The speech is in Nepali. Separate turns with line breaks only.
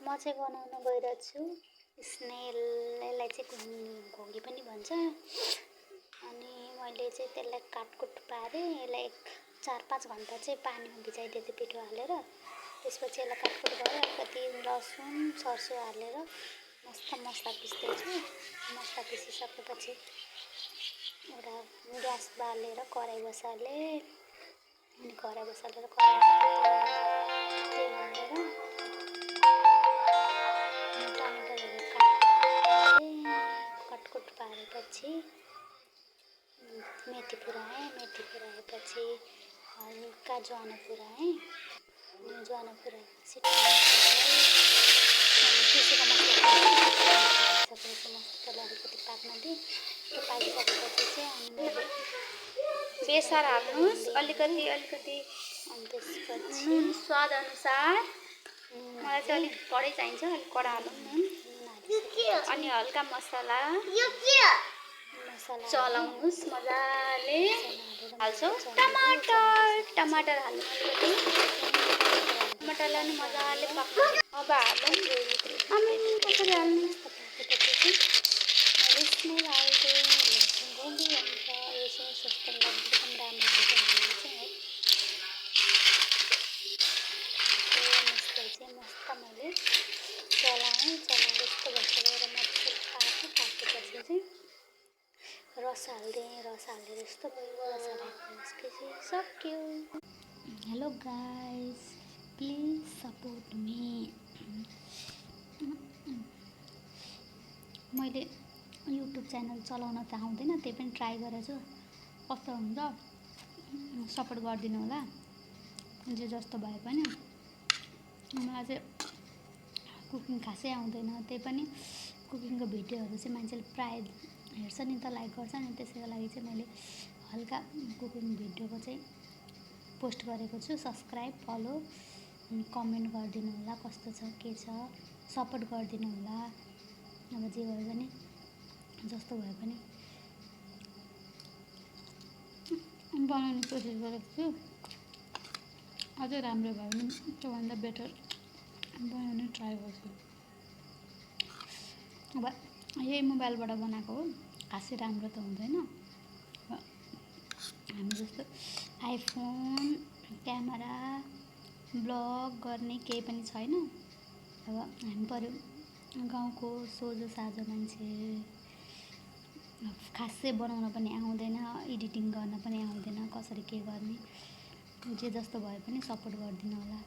म चाहिँ बनाउन गइरहेको छु स्नेल। यसलाई चाहिँ घोगी पनि भन्छ। अनि मैले चाहिँ त्यसलाई काटकुट पारेँ। यसलाई 4-5 घन्टा चाहिँ पानीमा भिजाइदिएको थिएँ पिठो हालेर। त्यसपछि यसलाई काटकुट गरेँ। अलिकति लसुन सर्सो हालेर मस्त मसला पिस्दैछु। मसला पिसिसकेपछि एउटा ग्यास बालेर कराई बसालेँ। अनि कराई बसालेर कराईमा तेल हालेर टमाटरहरू काटकुट पारेपछि मेथी पुऱ्याएँ। मेथी पुऱ्याएपछि हल्का ज्वानो पुऱ्याएँ। ज्वानो पुऱ्याएपछि पिसेको मसला हालिसकेपछि मसला अलिकति पाक्न दिएँ। त्यो पाकिसकेपछि चाहिँ अनि मैले
बेसार हाल्नुहोस् अलिकति
अनि त्यसपछि
नुन स्वाद अनुसार। मलाई चाहिँ अलिक कडै चाहिन्छ, अलिक कडा हालौँ नुन। अनि हल्का मसला चलाउनुहोस् मजाले। हाल्छौँ टमाटर हाल्नु अलिकति। टमाटरलाई पनि मजाले पाक्नु। अब हालौँ कसरी हाल्नु।
स्मेल हाल्दै घोगी हुन्छ। यो चाहिँ स्वास्थ्यको लागि एकदम राम्रो हुन्छ भनेर चाहिँ है। मसलाई चाहिँ मस्त मैले चलाएँ। यस्तो भइसकेर मजाले पाकेपछि चाहिँ रस हाल्दिएँ। रस हालेर यस्तो भयो। रस हालेपछि सक्यो। Hello guys, please support me. मैले युट्युब च्यानल चलाउन त आउँदैन, त्यही पनि ट्राई गरेको छु। कस्तो हुन्छ सपोर्ट गरिदिनु होला। जे जस्तो भए पनि मलाई चाहिँ कुकिङ खासै आउँदैन। त्यही पनि कुकिङको भिडियोहरू चाहिँ मान्छेले प्रायः हेर्छ नि त, लाइक गर्छ नि। त्यसैको लागि चाहिँ मैले हल्का कुकिङ भिडियोको चाहिँ पोस्ट गरेको छु। सब्सक्राइब, फलो, कमेन्ट गरिदिनु होला। कस्तो छ के छ सपोर्ट गरिदिनु होला। अब जे भए पनि जस्तो भए पनि बनाउने कोसिस गरेको छु। अझै राम्रो भयो भने त्योभन्दा बेटर बनाउने ट्राई गर्छु। अब यही मोबाइलबाट बनाएको हो, खासै राम्रो त हुँदैन। हामी जस्तो आइफोन क्यामेरा ब्लग गर्ने केही पनि छैन। अब हामी पऱ्यो गाउँको सोझो साझो मान्छे। खासै बनाउन पनि आउँदैन, एडिटिङ गर्न पनि आउँदैन, कसरी के गर्ने। जे जस्तो भए पनि सपोर्ट गरिदिनु होला।